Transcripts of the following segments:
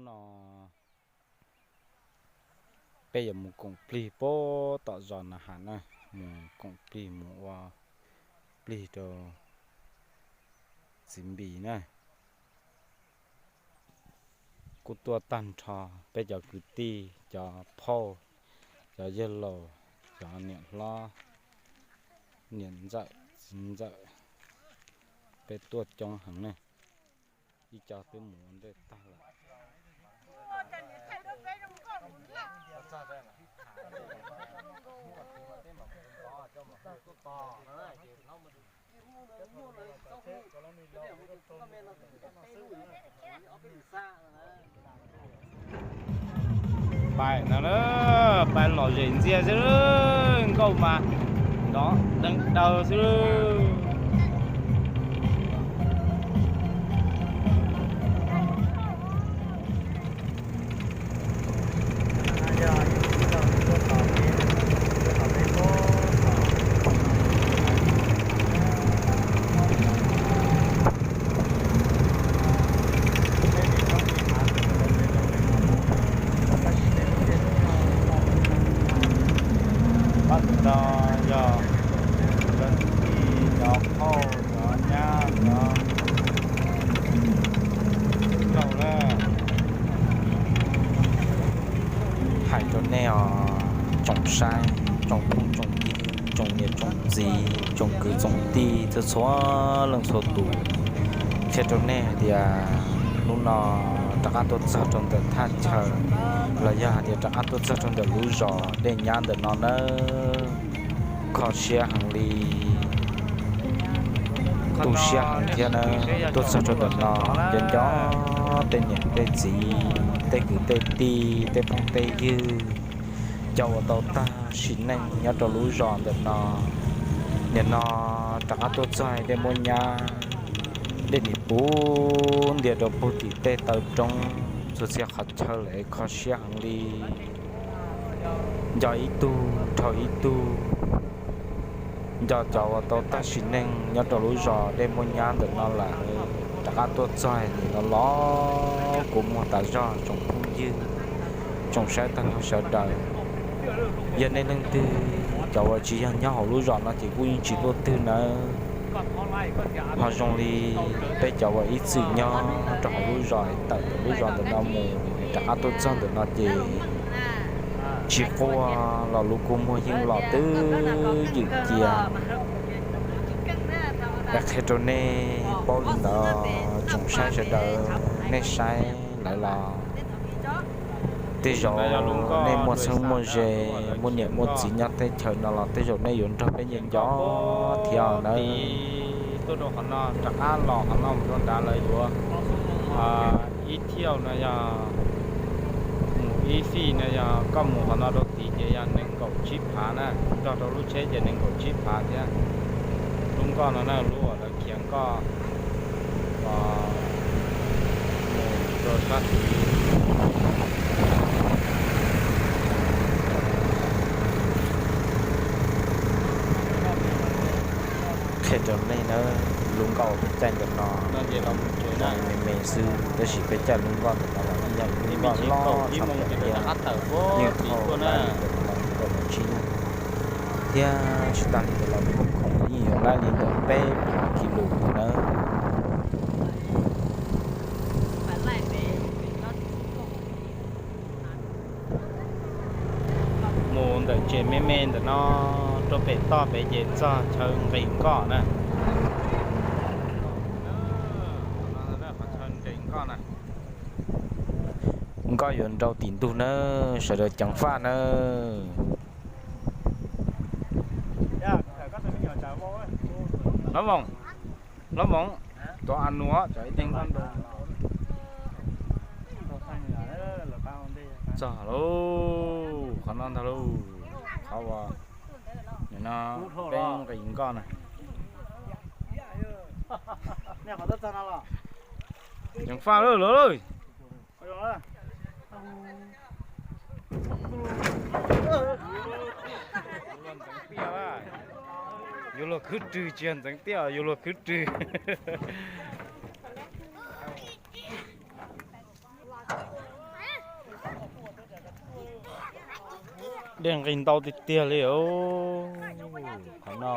No peb yuav mus koom plig puag tom zos Na Has na, mus koom plig mus ua plig rau txiv Npis na. Kuj tuaj tag nrho peb cov kwv tij, cov phauj, cov yawg laus, cov niam hlob, niam ntxawm, txiv ntxawm, peb tuaj coob heev ne. Ib co twb mus ua ntej tag lawm. Pais no, pais lom zem ntxiag xwb, nkauj mas nrov deev daws xwb. Pab tus no yog cov tij, cov phauj, cov nyab, cov laus na. Hais rau nej os, tsoom saib, tsoom phooj tsoom ywg, tsoom niam tsoom txiv, tsoom kwv tsoom tij, txhua txhua leej txhua tus, qhia rau nej hais tias hnub no rov qab tuaj txog rau ntawm thaj chaw, los yog hais tias rov qab tuaj txog rau ntawm lub zos dej nyab ntawm no nawb. Kho siab heev li, tu siab heev thiab nawb. Tuaj txog rau ntawm no, nco nco tej niam tej txiv, tej kwv tej tij, tej phooj tej ywg, cov uas tau tag sim neej nyob rau lub zos ntawm no, nim no rov qab tuaj txog dej muab nyab, dej nim puv ntiag rau puag tim tej taw roob txhua txhia qhov chaw lawm, kho siab heev li. Nco ib tug dhau ib tug, nco cov uas tau tag sim neej nyob rau lub zos dej muab nyab ntawm no lawm, rov qab tuaj txog nim no los kua muag tas zog tsoom phooj ywg, tsoom saib tag nrho sawv daws. Yog nej leej twg cov uas tsis yog nyob hauv lub zos no ces kuj yeej tsis luaj twg nawb. Ho zoo li peb cov uas ib txwm nyob rau hauv lub zos, tawm ntawm lub zos ntawm no mus rov qab tuaj txog ntawm no ces tsis quaj los lub kua muag yeej los twb ywm cia. Qhia rau nej paub li ntawd, tsoom saib sawv daws, nej saib lawv los tej zaum nej muaj txheeb muaj ze, muaj niam muaj txiv nyob teb chaws no los tej zaum nej yuav nrog peb nco nco thiab nawb. Tuaj rau qhov no rov qab los qhov no mus rau nrad lawv yuav ib thiaus no yog mus ib fij no yog koj mus qhov no rau tid ces yog nees nkaum tsib phav na, nrog rau lub tsheb ces nees nkaum tsib phav thiab. Lub nkoj no na, lub uas lawv khiav nkoj mus rau sab tid. Qhia rau nej nawb, lub nkoj peb caij ntawm no me me xwb, tab sis peb caij lub nkoj ntawm no los yog lub nkoj loj tshaj plaws thiab, yeej thauj laj li ntawm nees nkaum tsib hnub, thiab tsis tas li ntawd los khoom yeej yuav laj li ntawm peb phav kis lus nawb. Mus ntawm tsev me me ntawm no rau pem toj pem ces txog chaw nqis nkoj na. Qhov chaw nqis nkoj na. Nkoj yuav nrau tim ntug nawb, sawv daws ceev faj nawb. Hlob Voos, Hlob Voos, tuav a nuav tsam ib teev nkoj nrau. Txog lauj, qhov no ntag lauj, qhov uas nim no peb nqis nkoj na. Ceev faj lauj, lauj. Yuav luag khwb rwg, tsis yog ntxeev tiaj, yuav luag khwb rwg. Dej nqis ntau tiag tiag li os. Qhov no,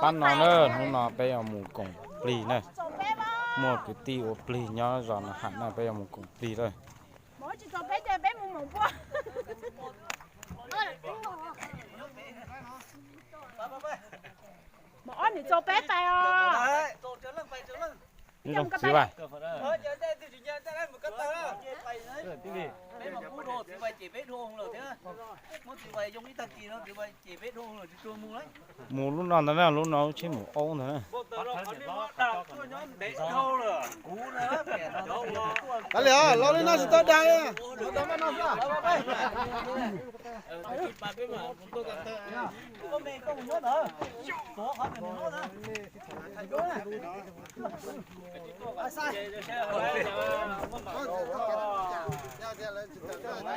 pab no na, hnub no peb yuav mus koom plig na. Muaj kwv tij ua plig nyob zos no hais na, peb yuav mus koom plig lawm. Mos ob nws txaus peb tais os. Txiv Vais, mus lub no ntag na, lub no lub tsheb mus aub ntag na. Kav liam, los li no tsis tau dag li.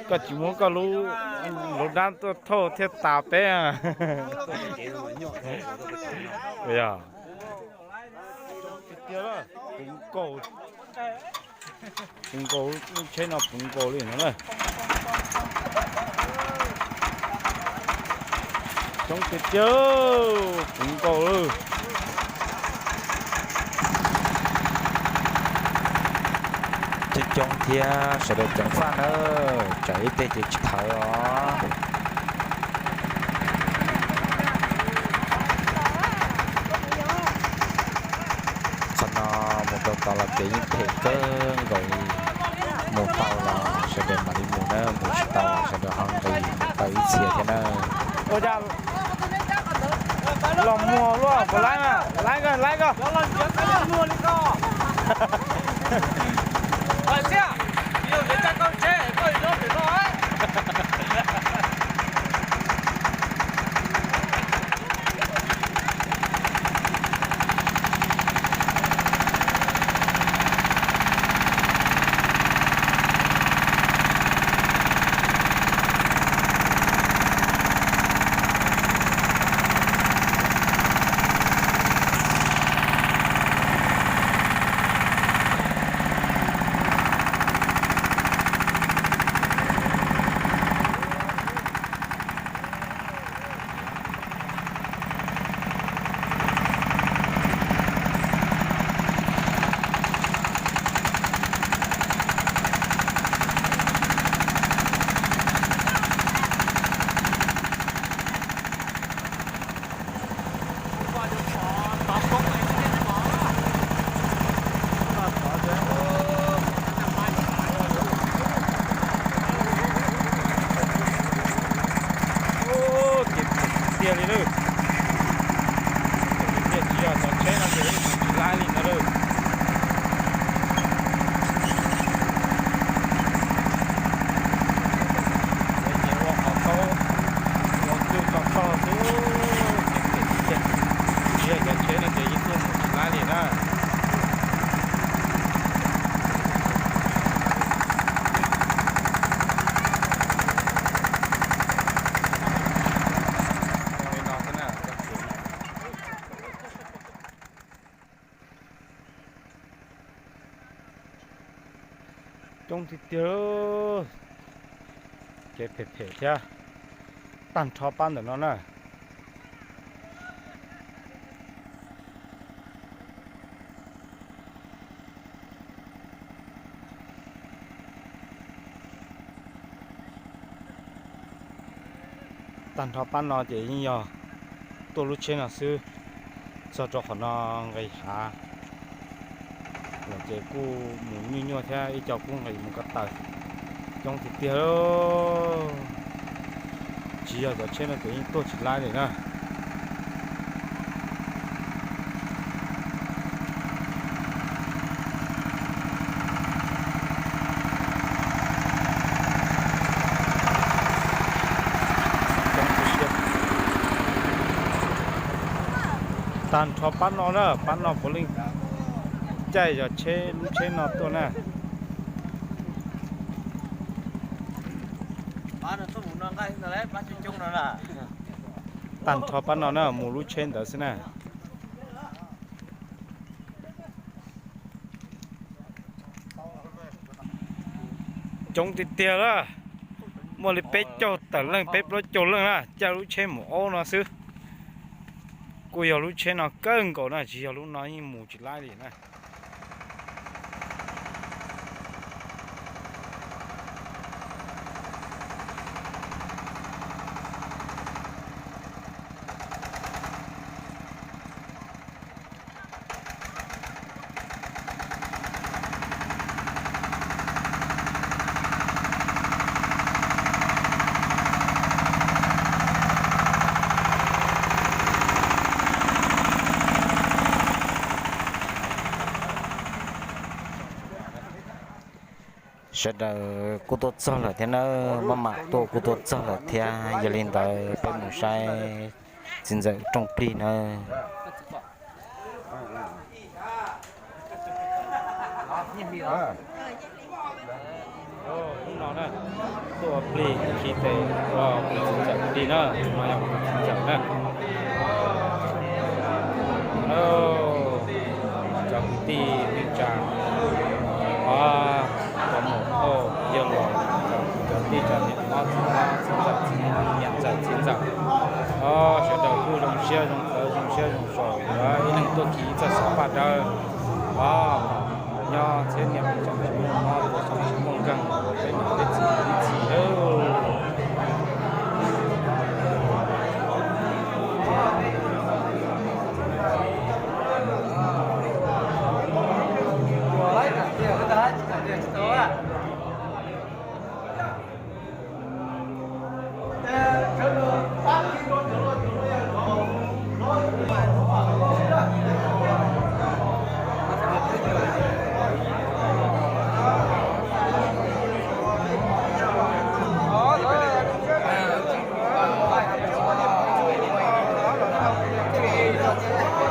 Koj tsis muab koj lub, lub dab tuaj thauj thiaj tas peb. Yog tiag, puv nkaus, puv nkaus, lub tsheb no puv nkaus li no na. Coob tiag tiag, puv nkaus lawm. Coob coob thiab sawv daws ceev faj na, tsam ib teg ces tsis thawv os. Qhov no mus tau tod los kev yeej phem kawg nkaus li. Mus tau los sawv daws mam li mus na, mus tsis tau los sawv daws ho nqis mus tau ib txhia thiab na. Ua cas los muag luaj, puas laib, laib koj, laib koj. Ces phem tiag li lawm. Ces tiag tsis yog cov tsheb no ces mus tsis laib li no lawm. Ces ua qhov tau, ua twj tso tso xwb, ces phem tiag. Tsis yog cov tsheb no ces yeej tuaj mus tsis laib li na. Coob tiag tiag, ces phem phem thiab. Tag nrho pab ntawm no na. Tag nrho pab no ces yeej yog tuaj lub tsheb no xwb, txog rau qhov no nqis hav lawm ces kuj mus nyuaj nyuaj thiab, ib co kuj nqis mus ko taw. Coob tiag tiag, tsis yog cov tsheb no ces yeej tuaj tsis laib li na. Tag nrho pab no na, pab no puav leej caij yog tsheb, lub tsheb no tuaj na. Tag nrho pab no na, mus lub tsheb ntawd xwb na. Coob tiag tiag lawm, muaj li peb caug tawm leej peb plaub caug leej na, caij lub tsheb mus aub no xwb. Kuj yog lub tsheb no kawg nkaus na, tsis yog lub no yeej mus tsis laib li na. Sawv daws kuj tuaj txog lawm thiab nawb, maj mam tuaj kuj tuaj txog lawm thiab, yog li ntawd peb mus saib txiv ntxawm rooj plig nawb. Hnub no na, tuaj plig khi tes ua txiv ntxawm plig na, no yog txiv ntxawm na. Cov kwv tij neej tsa, o, cov muam phauj yawg laus, cov tij cov niam, txiv hmab txiv ntxawm, txiv niam ntxawm txiv ntxawm, o, sawv daws kuj zoo siab zoo qawv zoo siab zoo saum yuav ib leeg tuaj khi ib txoj xov paj dawb, o, nyob txhiab niam tsoom tsis muaj mob tsoom tsis muaj nkeeg ua peb niam peb txiv ib txhis lawm.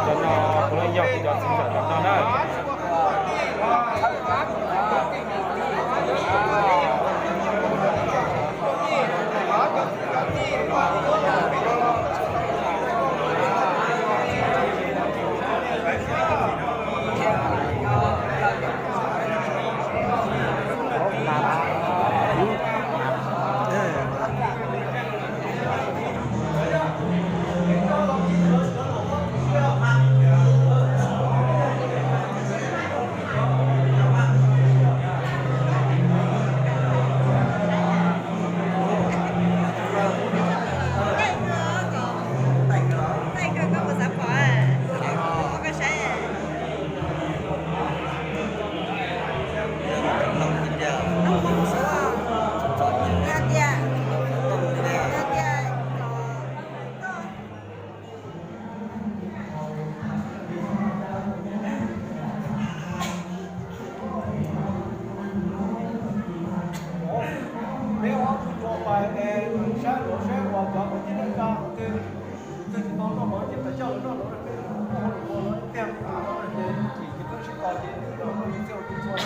Cov no puav leej yog kuv cov txiv ntxawm cov no na. Peb ob tug tuaj pais es saib luag saib uas cov kwv tij neej tsa twg, twg tsis tau noj mov ces pais coj lawv noj mov, peb ua hauj lwm ua no tiag, ces ces peb sib tos ces noj mov txiv txiaj txhua.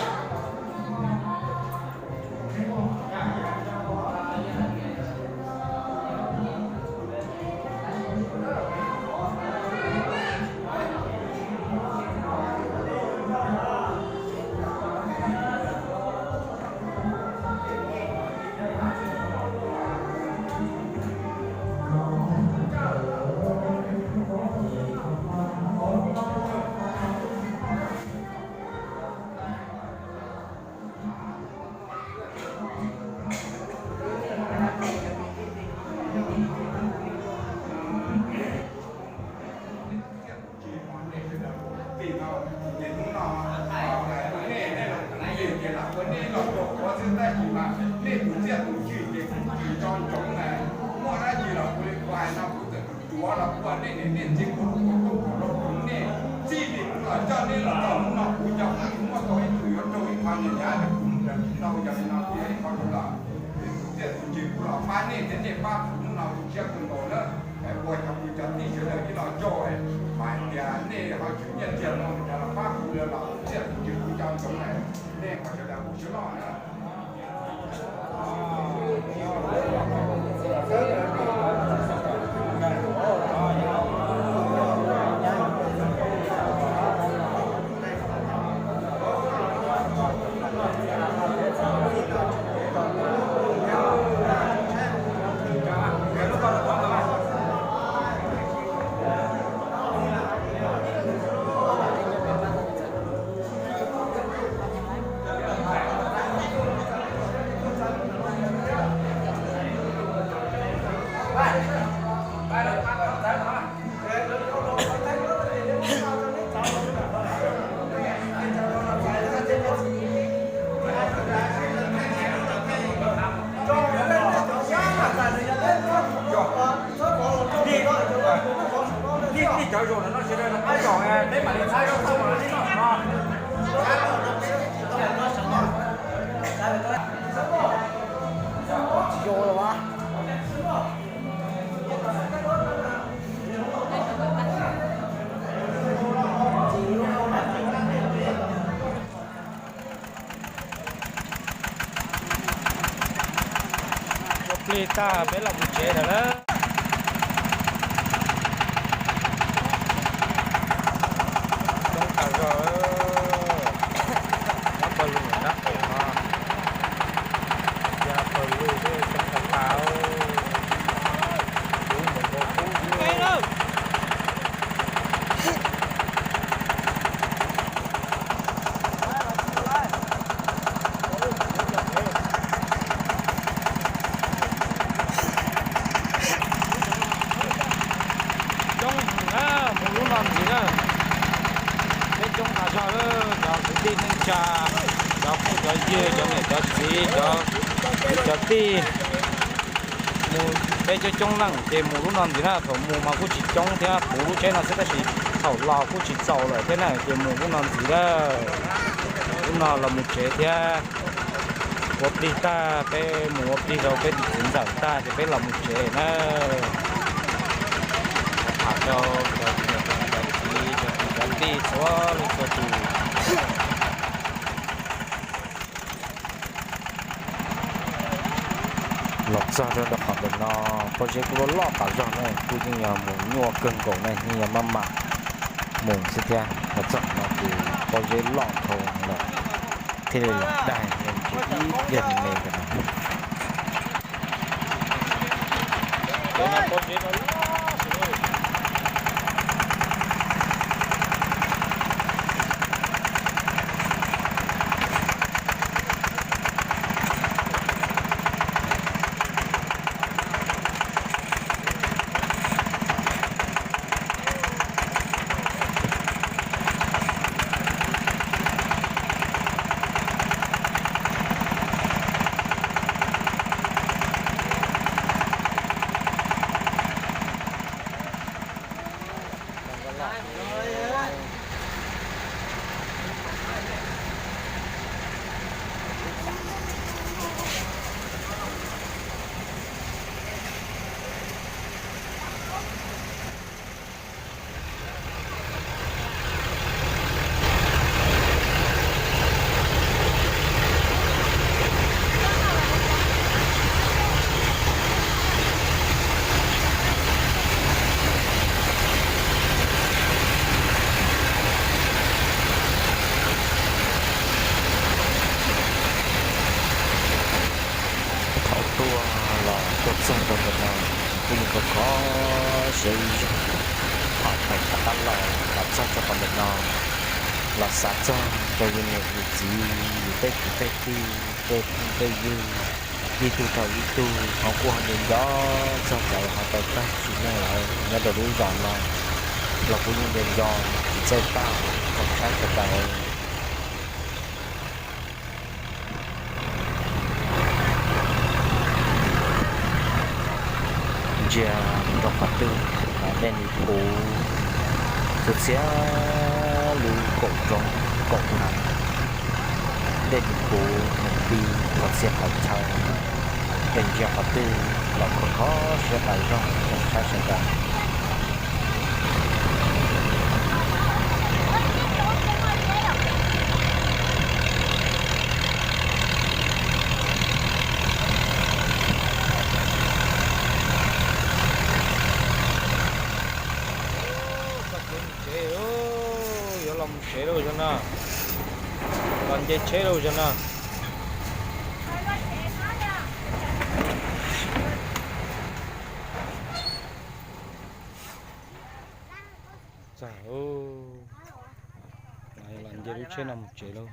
Tim no ces hnub no nej, nej los kuv lig ces lam ua nej los rau qhuav xwb tab sis mas nej tus txiaj tus ntsig ces kuv tsis nco ntsoov na. Muaj dab tsi los kuv li kuv hais no kuv txawm tus tsuav los kuv ua nej niam nej txiv kuv lub kuv tub kuv rau kuv nej txij li kuv los coj nej los txog hnub no kuv cov kuv muaj tau ib tug yuav raug ib qho nyias nyiam kuv mus raws tsis tau. Yog li no kuv yog ib qho rau los tus txiaj tus ntsig kuv los pab nej thiab nej pab kuv hnub no kuv siab kawg nkaus na. Ua cov kwv cov tij sawv daws ib los coj, hais tias nej ho tshwm nyiaj txiag no cas los pab kuv lawm los tus txiaj tus ntsig kuv nco ntsoov, nej qhov sawv daws kuv siab loj na. Ua plig tag peb los mus tsev lawm na. Coob tas zog, nyob pawg lug nrab qaum no, ya pawg lug xwb coob tas tas. Kub mus nkaus kub. Coob heev na, mus lub no ntxiv na. Peb coob tas zog, cov kwv tij neej tsa, cov phooj cov ywg, cov niam cov txiv, cov kwv cov tij, mus peb coob coob leej ces mus lub no ntxiv na. Thaum mus mas kuj tsis coob thiab, puv lub tsheb no xwb tab sis thaum los kuj tsis txaus lawm thiab na, ces mus lub no ntxiv na. Lub no los mus tsev thiab. Ua plig tag, peb mus ua plig rau peb tus txiv ntxawm tag ces peb los mus tsev na. Tham rau cov niam cov txiv, cov kwv cov tij txhua leej txhua tus. Los txog rau ntawm qhov ntawm no, pob zeb kuj loj loj tas zog na, kuj yeej yog mus nyuaj kawg nkaus na, yeej yog maj mam mus xwb thiab. Los txog qhov no ces pob zeb loj dhau lawm, thiaj li los daig ntsis ib pliag me me ntawm no. Thaum tuaj los tuaj txog rau ntawm no, kuj yeej khov kho siab ib zaug. Thaum pheej rov qab los, los txog rau qhov ntawm no, los xav txog rau yus niam yus txiv, yus tej kwv tej tij, tej phooj tej ywg, ib tug dhau ib tug, ho kuj ho nco nco txog lawv ho tau tag sim neej lawm nyob rau lub zos no, los kuj yeej nco nco tsis txawj tag, tsoom saib sawv daws. Ntsia mus rau qhov twg, dej nws puv txhua txhia lub kaum roob kaum hav. Dej nws puv heev ti qhov txhia qhov chaw, pheej ntsia qhov twg los khov kho siab tas zog tsoom saib sawv daws. Txog kev mus tsev, yuav los mus tsev lauj zog na. Los nce tsheb lauj zog na. Txog, los nce lub tsheb no mus tsev lauj.